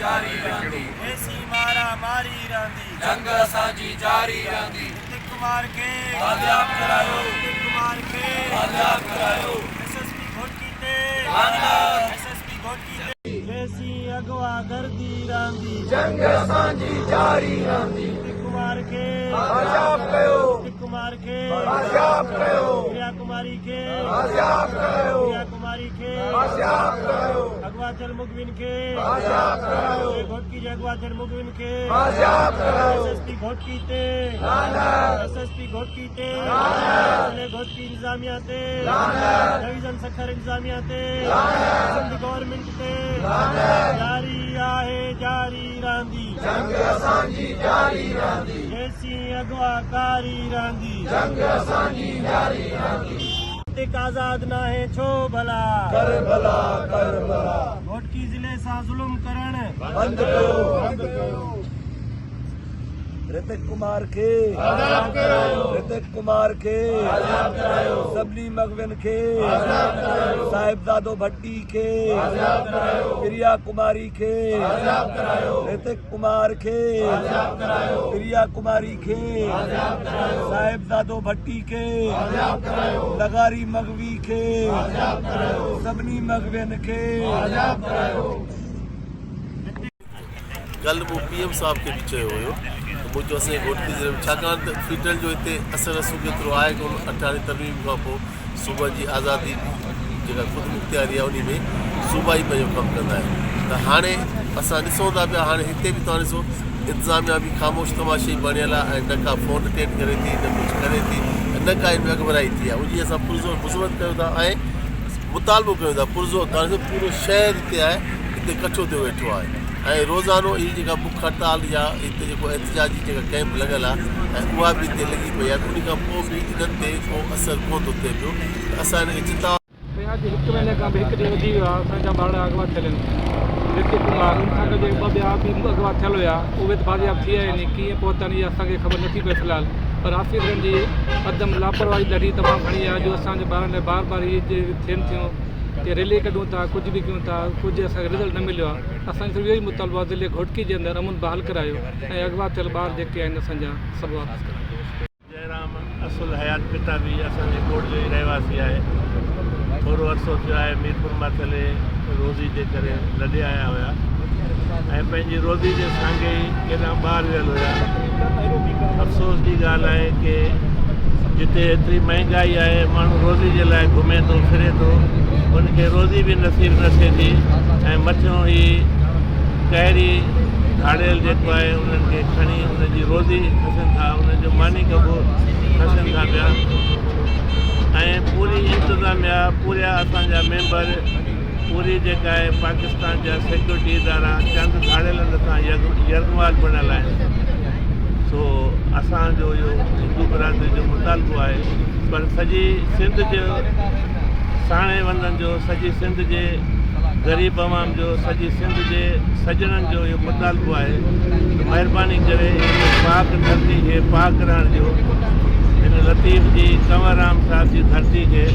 جاري رهندي. جيسين مارا ماري رهندي. جنگ اسان جي جاري رهندي. رتڪ ڪمار کي بازياب ڪرايو. رتڪ ڪمار کي بازياب ڪرايو. ايس ايس پي گهوٽڪي تي لعنت. ايس ايس پي گهوٽڪي تي. جيسين اغوا گردي رهندي. جنگ اسان جي جاري رهندي. رتڪ ڪمار کي بازياب ڪيو. رتڪ ڪمار کي بازياب ڪيو. پريا ڪماري کي بازياب ڪرايو. پريا ڪماري کي بازياب ڪرايو. اغوا ٿيل مغوين کي بازياب ڪرايو. گهوٽڪي جي اغوا ٿيل مغوين کي بازياب ڪرايو. ايس ايس پي گهوٽڪي تي لعنت. ايس ايس پي گهوٽڪي تي لعنت. ضلعي گهوٽڪي انتظاميا تي لعنت. ڊويزن سکر انتظاميا تي لعنت. سنڌ گورنمينٽ تي لعنت. جاري آهي جاري رهندي. جنگ اسان جي جاري رهندي. جيسين اغوا ڪاري رهندي. جنگ اسان جي جاري رهندي. تڪ آزاد ناهي ڇو ڀلا. ڪر ڀلا ڪر ڀلا. گهوٽڪي ضلعي سان ظلم ڪرڻ. بند ڪيو بند ڪيو. رتڪ ڪمار کي آزاد ڪرايو. رتڪ ڪمار کي آزاد ڪرايو. سڀني مغوين کي آزاد ڪرايو. صاحبزادو ڀٽي کي آزاد ڪرايو. پريا ڪماري کي آزاد ڪرايو. رتڪ ڪمار کي آزاد ڪرايو. پريا ڪماري کي آزاد ڪرايو. صاحبزادو ڀٽي کي آزاد ڪرايو. لغاري مغوي کي آزاد ڪرايو. سڀني مغوين کي آزاد ڪرايو. ڪلهه مون پي ايم صاحب کي به چيو هيو ته مون چيو اسان جي گهوٽڪي ضلعي ۾ ڇاڪاڻ ته فيڊرل جو هتي اثر رسوخ ايترو آهي ڪونه اٺارهين ترميم کان پوء صوبن جي آزادي جيڪا خود مختياري آهي انهي ۾ صوبا ئي پنهنجو ڪم ڪندا آهن ته هاڻي اسان ڏسون ٿا پيا هاڻي هتي به توهان ڏسو انتظاميا به خاموش تماشائي بڻيل آهي ۽ نه ڪا فون اٽينڊ ڪري ٿي نه ڪجهه ڪري ٿي ۽ نه ڪا ان ۾ اڳڀرائي ٿي آهي ان جي اسان پرزور مذمت ڪيون ٿا ۽ مطالبو ڪيون ٿا پرزور توهان ڏسو پورو شهر هتي آهي هتي ڪٺو ٿيو ويٺو آهي ۽ روزانو هي جيڪا بک هڙتال يا هتي جيڪو احتجاجي جيڪا ڪئمپ لڳل آهي ۽ اها به هتي لڳي پئي آهي ته ان کان پوء به انهن تي ڪو اثر ڪونه ٿو ٿئي پيو ته اسان هن کي چتاء سائين اڄ هڪ مهيني کان به هڪ ڏينهن وڌي ويو آهي اسان جا ٻارڙا اغوا ٿيل آهن رتڪ ڪمار ان کان اڳ جيڪي ٻه ٻيا به اغوا ٿيل هيا اهي ته بازياب ٿي آيا آهن ڪيئن پهتا آهن اها اسان کي خبر نٿي پئي في الحال پر آفيسرن جي عدم لاپرواهي ڏاڍي تمام گهڻي آهي جو اسان جي ٻارن لاء بار بار اهي ٿين ٿيون ڪي ريلي ڪڍون ٿا ڪجهه به ڪيون ٿا ڪجهه اسان کي رزلٽ نه مليو آهي اسان جو صرف اهو ئي مطالبو آهي ضلعي گهوٽڪي جي اندر امن بحال ڪرايو ۽ اغوا ٿيل ٻار جيڪي آهن اسان جا سڀ واپس ڪرايو. جئرام اصل حيات پتافي اسان جي ڳوٺ جو ئي رهواسي آهي. ٿورو عرصو ٿيو آهي ميرپور ماٿيلي روزي جي ڪري لڏي آيا هيا ۽ پنهنجي روزي جي سانگي ئي ڪيڏانهن ٻاهر ويل هيا. افسوس جي ڳالهه آهي ڪي جتي ايتري مهنگائي آهي ماڻهو روزي جي لاء گهمي ٿو ڦري ٿو ان کي روزي به نصيب نه ٿئي ٿي ۽ مٿيون هي قهري ڌاڙيل جيڪو آهي انهن کي کڻي انهن جي روزي کسن ٿا انهن جو ماني ڪبو کسن ٿا پيا ۽ پوري انتظاميا پوريا اسان جا ميمبر پوري جيڪا آهي پاڪستان جا سيڪيورٽي ادارا چند ڌاڙيلن سان يرغمال بڻيل آهن سو اسان جو اهو هندو برادري جو مطالبو آهي پر سڄي سنڌ جو ساڻي وندن جو سڄي سنڌ جي غريب عوام جو سڄي سنڌ جي سڄڻن جو اهو مطالبو آهي ته مهرباني ڪري هن پاڪ ڌرتي کي پاڪ رهڻ ڏيو هن لطيف جي ڪنور رام صاحب جي ڌرتي کي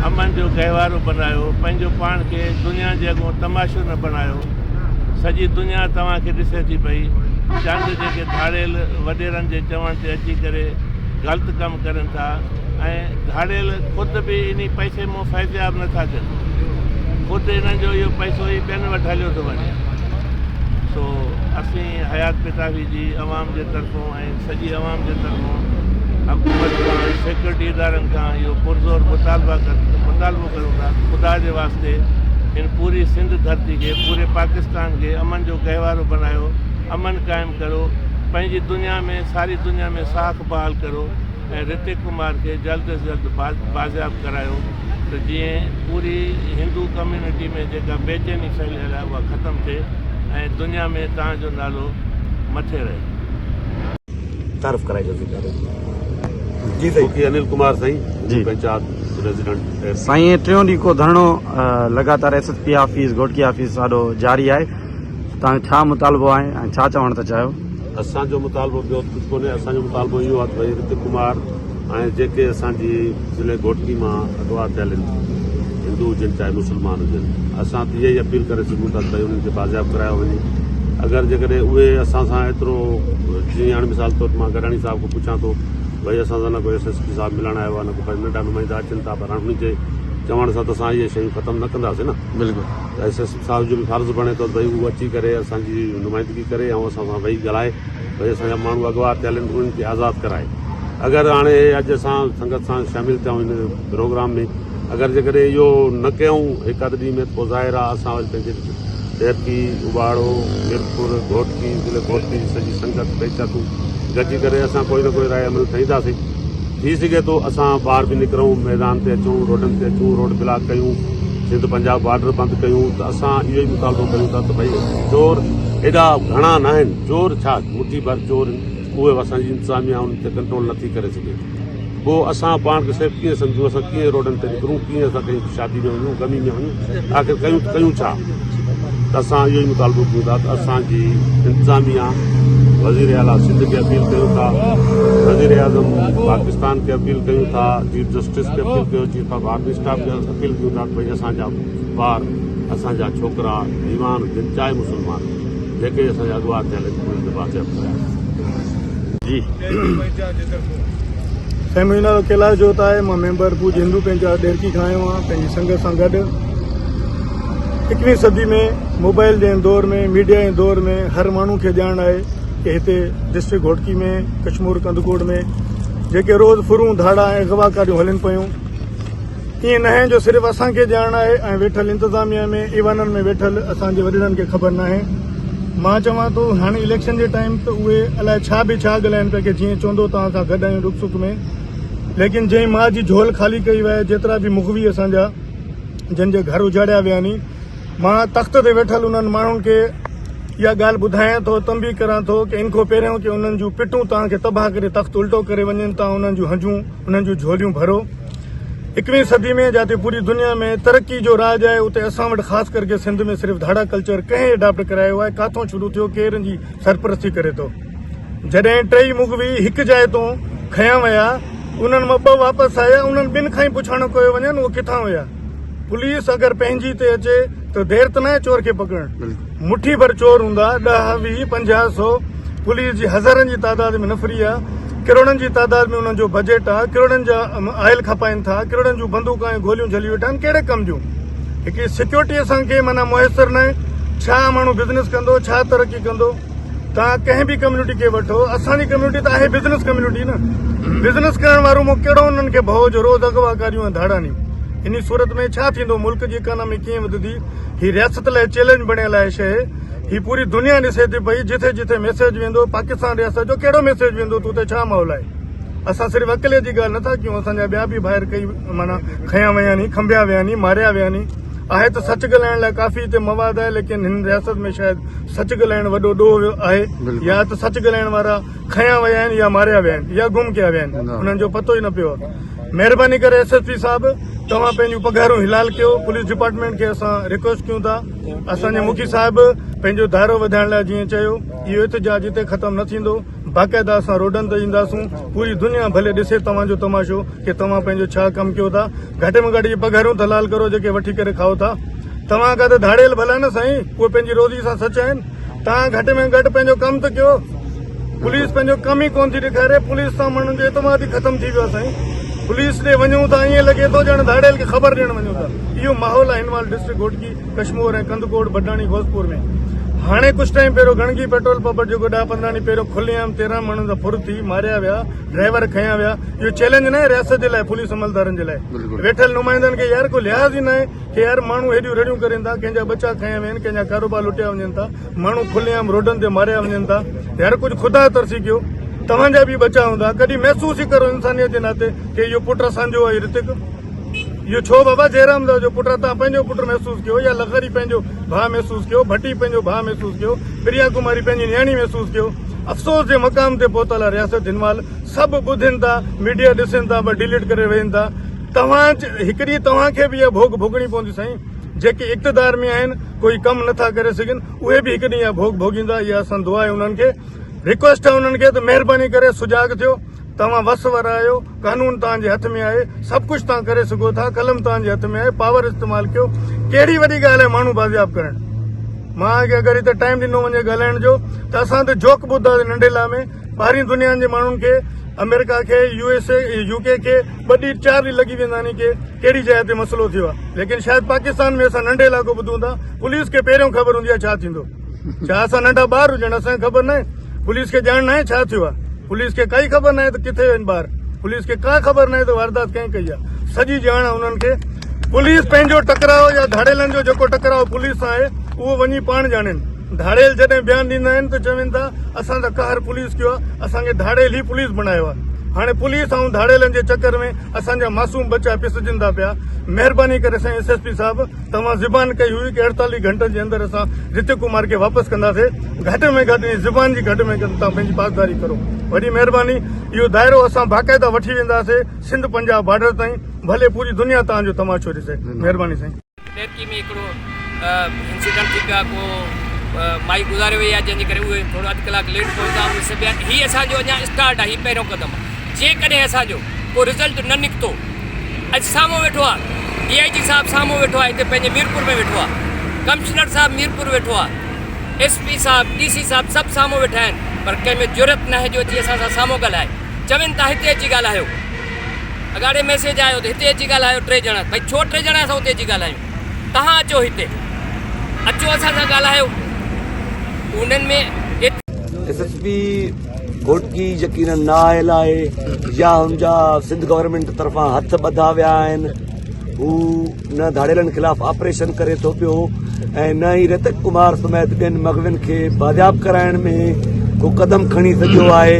امن جو گهوارو بنايو، پنهنجو پاڻ کي دنيا جي اڳون تماشو نه بڻايو، سڄي دنيا توهان کي ڏسي ٿي پئي، چند جيڪي ڌاڙيل وڏيرن جي چوڻ تي اچي ڪري غلط ڪم ڪرين ٿا ۽ ڌاڙيل خود به انهي پئسي مون فيضياب نه ٿا ٿين، خود انهن جو اهو پئسو ئي ٻين وٽ هليو ٿو وڃي، سو اسين حيات پتافي جي عوام جي طرفون ۽ سڄي عوام جي طرفون حڪومت کان ۽ سيڪيورٽي ادارن کان اهو پرزور مطالبا مطالبو ڪريون ٿا ته خدا جي واسطي هن پوري سنڌ ڌرتي کي پوري پاڪستان کي امن جو گهوارو بنايو امن قائم ڪريو پنهنجي دنيا ۾ ساري دنيا ۾ ساک بحال ڪريو ۽ رتڪ ڪمار کي جلد از جلد بازياب ڪرايو ته جيئن پوري هندو ڪميونٽي ۾ جيڪا بيچيني ڦهليل آهي اها ختم ٿئي ۽ دنيا ۾ توهان جو نالو مٿي رهي. تعارف ڪرائجو سائين پهريون. جي سائين. مون کي انيل ڪمار سائين جي پنچات ريزيڊنٽ ايف سي. سائين ٽيون ڏينهن ڪو ڌرڻو لڳاتار S S P office Ghotki office آڏو جاري آهي توهان جو ڇا مطالبو آهي ۽ ڇا چوڻ ٿا چاهيو؟ اسان جو مطالبو ٻيو ته ڪجهه ڪونهي اسان جو مطالبو اهو آهي ته ڀئي رتڪ ڪمار ۽ جيڪي اسان جي ضلعي گهوٽڪي مان اغوا ٿيل آهن هندو هجن چاهي مسلمان هجن اسان ته اها ئي اپيل ڪري سگهون ٿا ته ڀئي انهن کي بازياب ڪرايو وڃي اگر جيڪڏهن اهي اسان سان ايترو جيئن هاڻي مثال طور مان گڏاڻي صاحب کان پڇان ٿو ڀئي اسان سان نه ڪو ايس ايس پي صاحب ملڻ آيو آهي نه ڪو ڀئي ننڍا نمائندا اچن ٿا پر هاڻي انهن جي چوڻ سان ته اسان اهي شيون ختم نه ڪنداسين نه بلڪل ته ايس ايس پي صاحب جو به فرض بڻي ٿو ته ڀئي هو اچي ڪري اسان جي نمائندگي ڪري ۽ اسان سان ويهي ڳالهائي ڀئي اسان جا ماڻهو اغوا ٿيل آهن انهن کي آزاد ڪرائي اگر هاڻي اڄ اسان سنگت سان شامل ٿيا آهيون هن پروگرام ۾ اگر جيڪڏهن اهو نه ڪيون هڪ اڌ ڏينهن ۾ ته پوء ظاهر آهي اسان وري پنهنجي ڏهرڪي، اٻاڙو، ميرپور، گهوٽڪي، ضلعي گهوٽڪي جي سڄي سنگت پئچاتون گڏجي ڪري اسان ڪوئي نه ڪوئي راء عمل ٺاهينداسين. ٿي سگهي ٿو اسان ٻاهر به نڪرون، ميدان تي اچون، روڊن تي اچون، روڊ بلاڪ ڪيون، سنڌ پنجاب بارڊر بند ڪيون ته اسان اهو ئي مطالبو ڪريون ٿا ته ڀئي چور ايڏا گهڻا ناهن، چور ڇا مٺي ڀر چور آهن، اهي به اسان جي انتظاميا انهن تي ڪنٽرول نٿي ڪري سگهي. پوء اسان پاڻ کي سيف ڪيئن سمجهون، اسان ڪيئن روڊن تي نڪرون، ڪيئن اسان ڪنهن شادي ۾ وڃون، غمي ۾ وڃون، آخر ڪيون ته ڪيون ڇا؟ ته اسان اهو ئي مطالبو ڪيون ٿا ته اسان جي انتظاميا وزير اعليٰ سنڌ کي اپيل ڪيون ٿا، وزير اعظم پاڪستان کي اپيل ڪيون ٿا، چيف جسٽس کي اپيل ڪيون، چيف آف آرمي اسٽاف کي اپيل ڪيون ٿا ته ڀئي اسان جا ٻار، اسان جا ڇوڪرا، جوان هجن چاهي مسلمان جيڪي اسان جا اغوا ٿيل آهن انهن کي بازياب ڪرايو. جي. سائين منهنجو نالو ڪيلاش جوت آهي مان ميمبر پوڄ هندو پنچائت ڏهرڪي کان آيو آهيان پنهنجي سنگت سان گڏ ايڪويهين صدي ۾ موبائل جي دور ۾ ميڊيا جي دور ۾ هر ماڻهو کي ڄاڻ آهي ڪي هتي ڊسٽرڪٽ گهوٽڪي ۾ ڪشمور ڪنڌڪوٽ ۾ جيڪي روز ڦرون ڌاڙا ۽ اغوا ڪاريون هلن پيون ائين ناهي جو صرف اسان کي ڄاڻ آهي ۽ ويٺل انتظاميا ۾ ايوانن ۾ ويٺل اسان جي وڏڙن کي خبر ناهي. مان چوان ٿو هاڻي اليڪشن جي ٽائيم ته اهي الائي ڇا به ڇا ڳالهائين پيا ڪي جيئن چوندو توهان سان گڏ آهيون ڏک سک ۾ ليڪن جنهن ماء جي جهول خالي ڪئي وئي جيترا به مغوي اسان جا جن جي گهر اجاڙيا ويا ني مان تخت تي ويٺل انهن ماڻهن کي اها ڳالهه ٻڌايان ٿو تنبيهه ڪران ٿو ڪي ان کان پهريون ڪي انهن جون پٽون توهان کي تباهه ڪري تخت الٽو ڪري وڃن توهان انهن جون هنجون انهن جون جهوليون ڀرو. ايڪويهين صدي ۾ جاتي پوري دنيا ۾ ترقي جو راڄ آهي اتي اسان وٽ خاص ڪرڪي سنڌ ۾ صرف ڌاڙا ڪلچر ڪنهن اڊاپٽ ڪرايو آهي ڪاٿون شروع ٿيو ڪير ان جي سرپرستي ڪري ٿو جڏهن ٽئي مغوي هڪ جاء تون کنيا ويا انهن مان ٻه واپس آيا انهن ٻن کان ئي پڇاڻو ڪيو وڃن اهي ڪٿان هيا پوليس اگر پنهنجي تي اچي ته دير ته ناهي چور کي پڪڙڻ مٺي ڀر چور هوندا ڏهه ويهه پنجاهه سو پوليس جي هزارن جي تعداد ۾ نفري آ ڪروڙن جي تعداد ۾ انهن جو بجيٽ آ ڪروڙن جا آئل کپائين ٿا ڪروڙن جون بندوقان ۽ گوليون جهلي ويٺا آهن ڪهڙي ڪم جون هڪڙي سيڪيورٽي اسان کي معنيٰ ميسر ناهي ڇا ماڻهو بزنس ڪندو ڇا ترقي ڪندو توهان ڪنهن به ڪميونٽي کي وٺو اسان جي ڪميونٽي ته آهي بزنس ڪميونٽي نه بزنس ڪرڻ وارو مون ڪهڙو انهن کي ڀؤ جو روز اغوا ڪاريون ۽ ڌاڙا نيون انهي صورت ۾ ڇا ٿيندو ملڪ جي اڪانامي ڪيئن وڌندي هي رياست لاء چئلينج بڻيل آهي شيء هي پوري دنيا ڏسي ٿي پئي جٿي جٿي ميسيج ويندو پاڪستان رياست جو ڪهڙو ميسيج ويندو ته اتي ڇا ماحول آهي اسان صرف اڪلي جي ڳالهه نٿا ڪيون اسان جا ٻيا به ڀائر ڪئي معنيٰ کنيا ويا ني کنڀيا ويا ني ماريا ويا ني آهي ته سچ ڳالهائڻ لاء ڪافي هتي مواد آهي ليڪن هن رياست ۾ شايد سچ ڳالهائڻ وڏو ڏوهه آهي يا ته سچ ڳالهائڻ وارا کنيا ويا آهن يا ماريا ويا آهن يا گم ڪيا ويا آهن انهن جو پتو ئي نه پيو آهي مهرباني ڪري ايس ايس پي صاحب توهان پنهنجون پگهارون حلال ڪيو پوليس ڊپارٽمينٽ کي اسان ريڪويسٽ ڪيون ٿا اسان جي مکي صاحب پنهنجو دائرو وڌائڻ لاء جيئن چيو اهو احتجاج هتي ختم نه ٿيندو باقاعده اسان روڊن تي اينداسون پوري دنيا ڀلي ڏسي توهان جو تماشو ڪي توهان پنهنجو ڇا ڪم ڪيو ٿا گهٽ ۾ گهٽ اهي پگهارون ته حلال ڪرو جيڪي وٺي ڪري کائو ٿا توهان کان ته ڌاڙيل ڀلا نه سائين اهي پنهنجي روزي سان سچ آهن توهان گهٽ ۾ گهٽ پنهنجو ڪم ته ڪيو پوليس پنهنجو ڪم ئي ڪون ٿي ڏيکاري پوليس سان ماڻهن جو اعتماد ئي ختم ٿي ويو آهي سائين پوليس ڏي وڃون ٿا ائين لڳي ٿو ڄڻ ڌاڙيل کي خبر ڏيڻ وڃون ٿا اهو ماحول آهي هن مهل ڊسٽرڪٽ گهوٽڪي ڪشمور ۽ ڪنڌڪوٽ بڊاڻي غوثپور ۾ هاڻي ڪجهه ٽائيم پهريون گڻگي پيٽرول پمپ جيڪو ڏهه پندرهن ڏينهن پهريون کلي عام 13 ماڻهن سان ڦر ٿي ماريا ويا ڊرائيور کنيا ويا اهو چئلينج ناهي رياست جي لاء پوليس عملدارن جي لاء ويٺل نمائندن کي يار ڪو لحاظ ئي ناهي ڪي يار ماڻهو هيڏيون رڙيون ڪرين ٿا ڪنهن جا ٻچا کنيا ويا آهن ڪنهن جا ڪاروبار لٽيا وڃن ٿا ماڻهو کلي عام روڊن تي ماريا وڃن ٿا يار ڪجهه خدا ترسي ڪيو توهان جا به ٻچا هوندا ڪڏهن محسوس ئي ڪرو انسانيت جي ناتي ڪي اهو پٽ اسان جو آهي رتڪ اهو ڇو بابا جئرام داس جو پٽ آهي توهان پنهنجو پٽ محسوس ڪيو يا لغاري پنهنجو ڀاء محسوس ڪيو ڀٽي پنهنجو ڀاء محسوس ڪيو پريا ڪماري پنهنجي نياڻي محسوس ڪيو افسوس جي مقام تي پهتل آهي رياست هن مهل سڀ ٻڌين ٿا ميڊيا ڏسين ٿا پر ڊيليٽ ڪري ويهن ٿا توهان هڪ ڏينهن توهان کي به اها ڀوڳ ڀوڳڻي پوندي سائين جيڪي اقتدار ۾ آهن ڪوئي ڪم نٿا ڪري سگهن اهي به هڪ ڏينهن اها ڀوڳ ڀوڳيندا اها اسان دعا آهي انهن کي رڪويسٽ آهي انهن کي ته مهرباني ڪري سجاڳ ٿيو. توهان وس وارا آهيو، قانون توهان جي هٿ ۾ آهي، سڀ ڪجهه توهان ڪري سگهو ٿا، قلم توهان جي هٿ ۾ آهي، پاور استعمال ڪيو، ڪهڙي وڏي ڳالهه آهي ماڻهو بازياب ڪرڻ. مان کي اگر هتي ٽائيم ڏنو وڃي ڳالهائڻ جو ته اسان ته جوڪ ٻڌاسين ننڍي لا ۾ ٻاهرين دنيا جي ماڻهن کي آمريڪا کي يو ايس اي يو ڪي کي ٻه ڏينهن چار ڏينهن لڳي ويندا آهن ڪي ڪهڙي جاء تي مسئلو ٿيو آهي ليڪن شايد پاڪستان ۾ اسان ننڍي علائقو ٻڌون ٿا پوليس کي پهريون خبر هوندي آهي ڇا ٿيندو ڇا اسان ننڍا ٻار هجن اسان کي خبر ناهي پوليس کي ڄاڻ ناهي ڇا ٿيو آهي پوليس کي ڪائي خبر ناهي ته ڪٿي آهن ٻار پوليس کي ڪا خبر ناهي ته واردات ڪنهن ڪئي آهي سڄي ڄاڻ آهي انهن کي پوليس پنهنجو ٽڪراء يا ڌاڙيلن جو جيڪو ٽڪراء پوليس سان آهي اهو وڃي پاڻ ڄاڻين ڌاڙيل جڏهن بيان ڏيندا آهن ته چون ٿا اسان ته قهر پوليس ڪيو آهي اسان کي ڌاڙيل ئي پوليس بڻايو آهي هاڻي پوليس ۽ ڌاڙيلن جي چڪر ۾ اسان جا معصوم ٻچا پسجن ٿا پيا مهرباني ڪري سائين ايس ايس پي صاحب توهان زبان ڪئي هئي ڪي 48 گهنٽن جي اندر اسان رتڪ ڪمار کي واپس ڪنداسي گهٽ ۾ گهٽ ان زبان جي گهٽ ۾ گهٽ توهان پنهنجي پاسداري ڪرو وڏي مهرباني اهو دائرو اسان باقاعده وٺي وينداسي سنڌ پنجاب بارڊر تائين ڀلي پوري دنيا توهان جو تماشو ڏسي مهرباني سائين. ڏهرڪي ۾ هڪڙو انسيڊنٽ ٿي پيو آهي ڪو مائي گذاري وئي آهي جنهن جي ڪري اهي ٿورو اڌ ڪلاڪ ليٽ پهتا اهي سڀ هي اسان جو اڃا اسٽارٽ آهي هي پهريون قدم آهي جيڪڏهن اسان جو ڪو رزلٽ نه نڪتو اڄ سامهون ويٺو آهي ڊي I جي صاحب سامهون ويٺو آهي هتي پنهنجي ميرپور ۾ ويٺو آهي ڪمشنر صاحب ميرپور ويٺو آهي ايس پي صاحب ڊي سي صاحب سڀ سامهون ويٺا آهن پر ڪنهن ۾ جرئت ناهي جو اچي اسان سان سامهون ڳالهائي چون ٿا هتي اچي ڳالهايو اڳاڙي ميسيج آيو ته هتي اچي ڳالهايو ٽي ڄڻا ڀئي ڇو ٽي ڄڻا اسان اتي اچي ڳالهايون تهان اچو هتي اچو اسان سان ڳالهايو انهن ۾ ايس ايس پي گهوٽڪي يقينن نااهل آهي يا هن جا سنڌ گورنمينٽ طرفان هٿ ٻڌا ويا آهن هو نه ڌاڙيلن خلاف آپريشن ڪري ٿو پيو ۽ نه ئي رتڪ ڪمار سميت ٻين مغوين کي بازياب ڪرائڻ ۾ ڪو قدم کڻي سگهيو آهي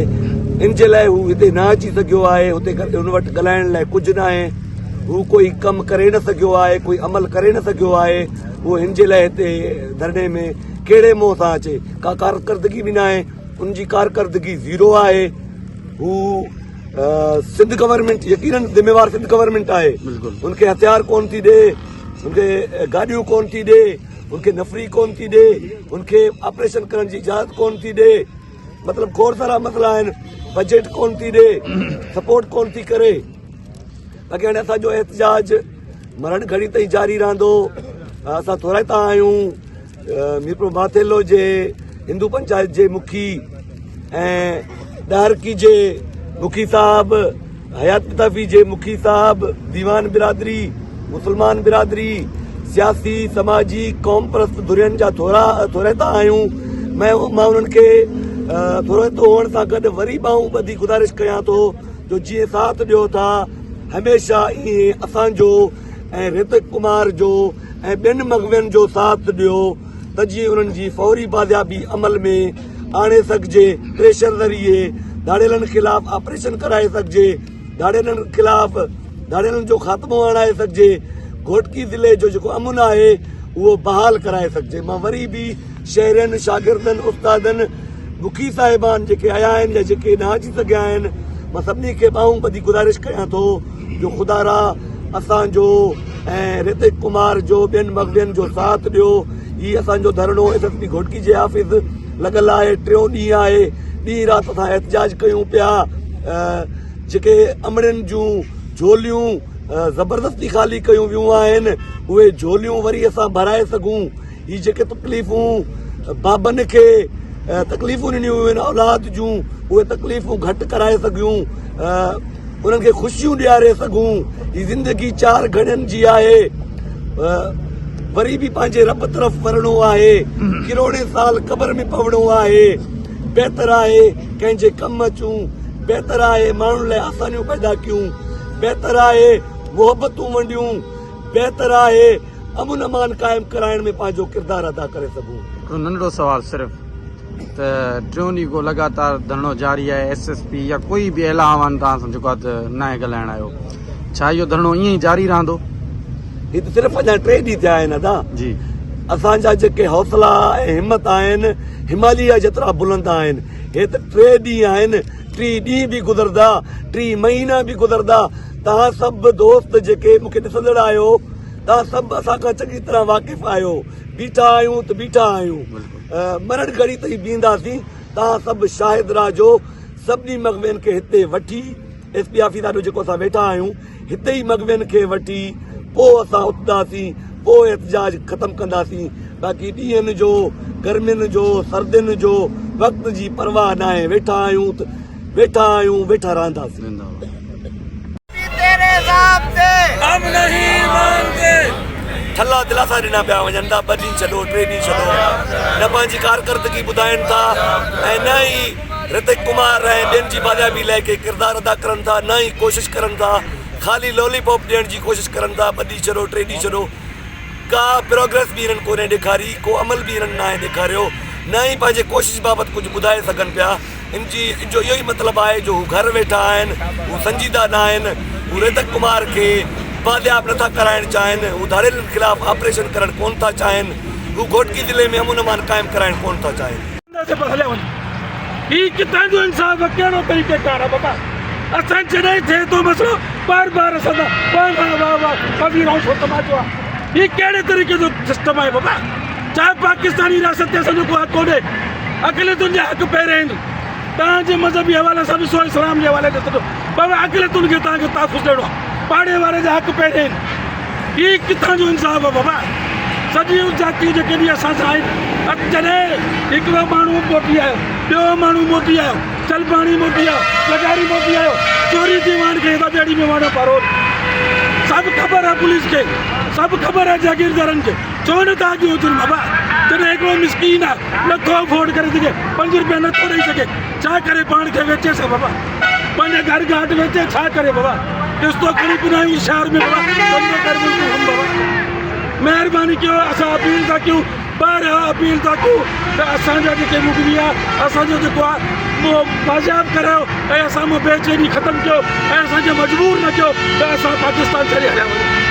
ان جي لاء هو هتي نه اچي سگهيو آهي هتي هن وٽ ڳالهائڻ لاء ڪجهه نه آهي هو ڪوئي ڪم ڪري نه سگهيو آهي ڪوئي عمل ڪري نه سگهيو آهي هو هن جي لاء هتي ڌرڻي ۾ ڪهڙي منهن سان اچي ڪا ڪارڪردگي به ناهي ان جي ڪارڪردگي زيرو آهي هو سنڌ گورنمينٽ يقينن ذميوار سنڌ گورنمينٽ آهي ان کي هٿيار ڪون ٿي ڏي ان کي گاڏيون ڪون ٿي ڏي ان کي نفري ڪون ٿي ڏي ان کي آپريشن ڪرڻ جي اجازت ڪون ٿي ڏي مطلب کوڙ سارا مسئلا آهن بجيٽ ڪون ٿي ڏي سپورٽ ڪون ٿي ڪري باقي هاڻي اسان جو احتجاج مرڻ گهڙي تائين جاري رهندو اسان ٿورائتا آهيون ميرپور ماٿيلو جي هندو پنچائت جي مکي ۽ ڏاهرڪي جي مکي صاحب حيات پتافي جي مکي صاحب ديوان برادري مسلمان برادري سياسي سماجي قوم پرست ڌرين جا ٿورا ٿورائتا آهيون مان انهن کي ٿورائتو هئڻ سان گڏ وري ٻانهون ٻڌي گذارش ڪيان ٿو جو جيئن ساٿ ڏيو ٿا هميشه ائين اسان جو ۽ رتڪ ڪمار جو ۽ ٻين مغوين جو ساٿ ڏيو ته جيئن انهن جي فوري بازيابي عمل ۾ آڻي سگهجي، پريشر ذريعي ڌاڙيلن خلاف آپريشن ڪرائي سگهجي، ڌاڙيلن خلاف ڌاڙيلن جو خاتمو آڻائي سگهجي، گهوٽڪي ضلعي جو جيڪو امن آهي اهو بحال ڪرائي سگهجي. مان وري به شهرين، شاگردن، استادن، مکي صاحبان جيڪي آيا آهن يا جيڪي نه اچي سگهيا آهن مان سڀني کي ٻانهون ٻڌي گذارش ڪيان ٿو جو خدارا اسان جو ۽ رتڪ ڪمار جو ٻين مغوين جو ساٿ ڏيو هي اسان جو ڌرڻو ايس ايس پي گهوٽڪي جي آفيس لڳل آهي ٽيون ڏينهن آهي ڏينهن رات اسان احتجاج ڪيون پيا جيڪي امڙين جون جهوليون زبردستي خالي ڪيون ويون آهن اهي جهوليون وري اسان ڀرائي سگهون هي جيڪي تڪليفون بابن کي تڪليفون ڏنيون ويون آهن اولاد جون اهي تڪليفون گهٽ ڪرائي سگهيون انهن کي خوشيون ڏياري سگهون هي زندگي چار گهڙين جي آهي وري به پنهنجي رب طرف ورڻو آهي ڪروڙين سال قبر ۾ پوڻو آهي بهتر آهي ڪنهن جي ڪم اچون بهتر آهي ماڻهن لاء آسانيون پيدا ڪيون بهتر آهي محبتون ونڊيون بهتر آهي امن امان قائم ڪرائڻ ۾ پنهنجو ڪردار ادا ڪري سگهون. هڪڙو ننڍڙو سوال صرف ته ٽيون ڏينهن کان لڳاتار ڌرڻو جاري آهي ايس ايس پي يا ڪوئي به اعليٰ اعوان توهان سان جيڪو آهي ته ناهي ڳالهائڻ آيو ڇا اهو ڌرڻو ائين ئي جاري رهندو؟ هي ته صرف اڃا ٽي ڏينهن ٿيا آهن ادا جي اسان جا جيڪي حوصلا ۽ همت آهن هماليه جيترا بلند آهن هي ته ٽي ڏينهن آهن ٽي ڏينهن به گذرندا ٽي مهينا به گذرندا توهان سڀ دوست جيڪي مون کي ڏسندڙ آهيو توهان سڀ اسان کان چڱي طرح واقف آهيو. بيٺا آهيون ته بيٺا آهيون. مرڻ گهڙي تائين بيهنداسين. توهان سڀ شاهد رهجو. سڀني مغوين کي هتي وٺي ايس پي آفيس آڏو جيڪو اسان ويٺا آهيون هتي ئي مغوين کي وٺي پوء اسان اٿنداسين پوء احتجاج ختم ڪنداسين باقي ڏينهن جو گرمين جو سردين جو وقت جي پرواهه ناهي ويٺا آهيون ته ويٺا آهيون ويٺا رهنداسين. ٺلا دلاسا ڏنا پيا وڃن ٿا ٻه ڏينهن ڇڏو ٽي ڏينهن ڇڏو نه پنهنجي ڪارڪردگي ٻڌائين ٿا ۽ نه ئي رتڪ ڪمار ۽ ٻين جي بازيابي لاء ڪي ڪردار ادا ڪرن ٿا نه ئي ڪوشش ڪرن ٿا خالي لولي پاپ ڏيڻ جي ڪوشش ڪرن ٿا ٻه ڏينهن ڇڏو ٽي ڏينهن ڇڏو ڪا پروگريس به هنن ڪونهي ڏيکاري ڪو عمل به هنن ناهي ڏيکاريو نه ئي پنهنجي ڪوشش بابت ڪجهه ٻڌائي سگهن پيا ان جي ان جو اهو ئي مطلب آهي جو هو گهر ويٺا آهن هو سنجيده نه آهن هو ريتڪ ڪمار کي بازياب نٿا ڪرائڻ چاهين هو ڌاڙيلن خلاف آپريشن ڪرڻ ڪون ٿا چاهين هو گهوٽڪي ضلعي ۾ امن امان قائم ڪرائڻ ڪون ٿا چاهين. هليا وڃ هي ڪٿان جو انصاف آ ڪهڙو طريقه ڪار آ بابا اسان جڏهن ٿئي ٿو مسئلو بار بار اسان سان واه واه واه واه وزير هائوس هو تماچو آ هي ڪهڙي طريقي جو سسٽم آهي بابا ڇا پاڪستاني رياست تي اسان جو ڪو حق ڪونهي اقليتن جا حق پهرين آهن توهان جي مذهبي حوالي سان ڏسو اسلام جي حوالي سان ڏسو بابا اقليتن کي توهان کي تحفظ ڏيڻو آهي پاڙي واري جا حق پهرين آهن هي ڪٿان جو انصاف آهي بابا سڄيون جاتيون جيڪي به اسان سان آهن جڏهن هڪڙو ماڻهو موٽي آيو ٻيو ماڻهو موٽي آيو چلباڻي موٽي آيو لغاري موٽي آيو چوري ٿي واڻ کي هتان ٻيڙي ۾ واڻيو پارول سڀ خبر آهي پوليس کي سڀ خبر آهي جاگيردارن کي ڇو نه ٿا اڳيون اچن بابا جڏهن هڪڙو مسڪين آ نٿو افورڊ ڪري سگهي پنج روپيا نٿو ڏئي سگهي ڇا ڪري پاڻ کي ويچي سا بابا پنهنجا گهر گهاٽ ويچي ڇا ڪري بابا قسطو کڻي پنايون شهر ۾ بابا ڌنڌو ڪر ملڪ هم بابا مهرباني ڪيو اسان اپيل ٿا ڪيون بارها اپيل ٿا ڪيون ته اسان جا جيڪي مغوي آ اسان جو جيڪو آ اهو بازياب ڪرايو ۽ اسان مان بيچيني ختم ڪيو ۽ اسان کي مجبور نه ڪيو ته اسان پاڪستان ڇڏي هليا وڃون.